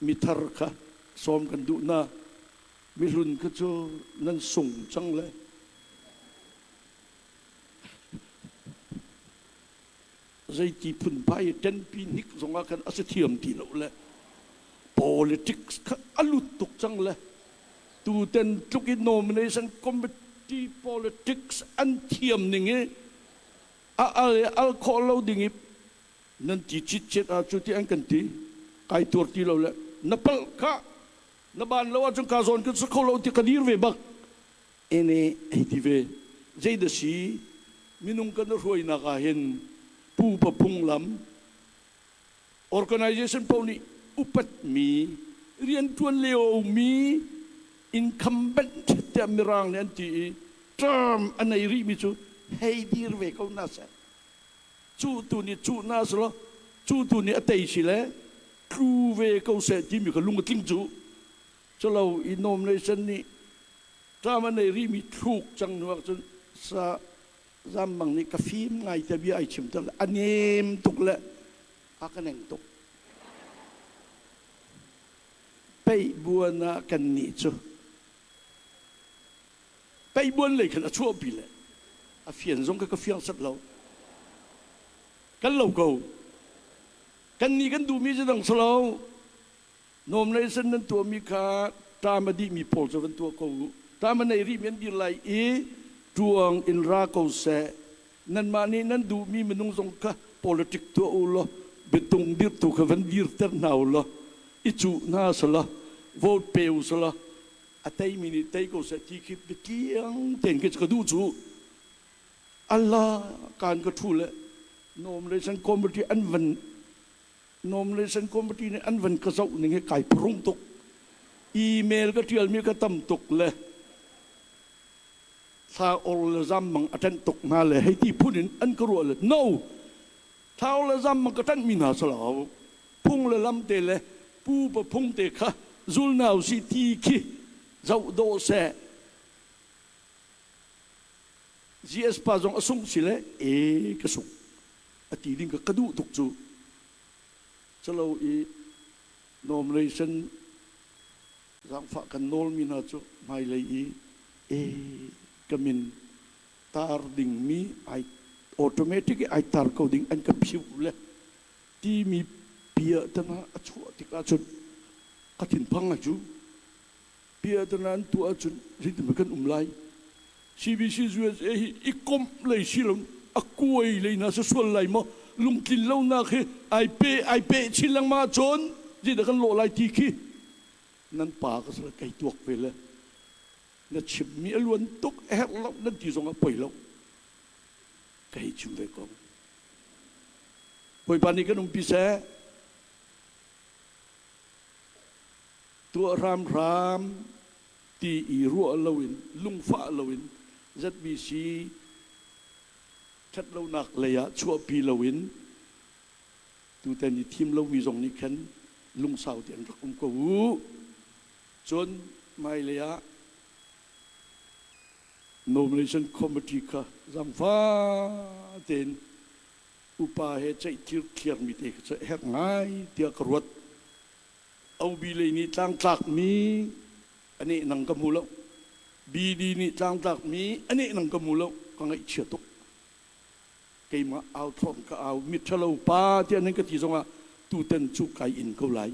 Mithar kha sawm kan duh hna. Mihlun kha cu nan sung cang le. Zeiti phunphai i ṭenpi hnik zongah khan a si thiam ti lo le politics kha a lut tuk cang le tuten tluk i nomination committee politics an thiam ning i a al i al khawh lo ding i nan ti citcet ah cu ti an kan ti kai tuar ti lo le na palh kha na ban lo ahcun ka zawn kan si kho lo ti ka dir ve bak. Ene hei ti ve. Zei dah si minung kan hruainak ah hin pupa phunglam organization paoh nih upatmi rianṭuan liomi incumbent tiah mirang nih an ti i term a nei rihmi cu hei dir ve ko hna seh. Cu tu nih cuh hna selaw cu tu nih a tei si le tlu ve ko seh timi kha lung a tling cu. Culo i nomination nih ṭam a nei rihmi thluk cang hnu ahcun sa Zam Mang nih ka fim ngai te bia ai chim ter le a nem tuk le a ka neng tuk. Peih buan ah kan nih cu peih buan lei khan a chuahpi le a fian zong ka ka fiang set lo. Kan lo ko. Kan nih kan duhmi cu dang si lo. Nomination nan tuahmi kha ṭam a dihmi pawl cu van tuah ko u. Ṭam a nei rihmi an dir lai i ṭuang in ra ko seh. Nanmah nih nan duhmi minung zong kha politic tuah u law biatung dirhtu kha van dirter hna u law i cuh hna selaw vote pe u selaw a teimi nih tei ko seh ti khi biatliang tein khi ka duh cu. Allah kaan ka ṭhu le nomination committee an van Nomination committee nih an van ka zoh ning hi kai phrung tuk. Email ka ṭialmi ka tam tuk le thla or le zam mang a ṭanh tuk hna le hei ti phun in an ka ruah le no thla or le zam mang ka ṭanhmi hna salo phung le lam te le pupa phung te kha zul hna usih ti khi zoh dawh seh. GS pa zong a sungh si le e ka sung a ti ding ka ka duh tuk cu. Calo i nomination zaangfah kan nawlmi hna cu hmailei i e ka min tar dingmi ai automatic i ai tar ko ding an ka phiu le timi bia tana a chuah tik ahcun ka thinphang ai cu. Bia tana an tuah ahcun zeitin kan um lai. CBC USA hi i komh lei si lo a kuai lei hna si sual lai maw lungtlin lonak hi ai pe ai pe chin lengmang ahcun zeidah kan lawh lai ti khi nan pa ka sal kei tuak ve le na chimmi a luan tuk a herh lo nan ti zong ah poi lo ka hei chim ve ko. Bawipa nih kan umpi seh. Tuah hramhram ti i ruah loin lungfah loin ZBC ṭhatlonak lei ah chuahpi loin tutan i thim lomi zong nih khan lungsau tein rak um ko u. Cun hmailei ah nomination committee kha zaangfah tein upa he ceih thliarmi te kha cu a herh ngai tiah ka ruat. OB lei nih tlangtlakmi a nehnang ka hmu lo. BD nih tlangtlakmi a nehnang ka hmu lo. Ka ngaihchia tuk. Keimah au thlawm ka au. Miṭhalo pa tiah nan ka ti zongah tutan cu kai in ko lai.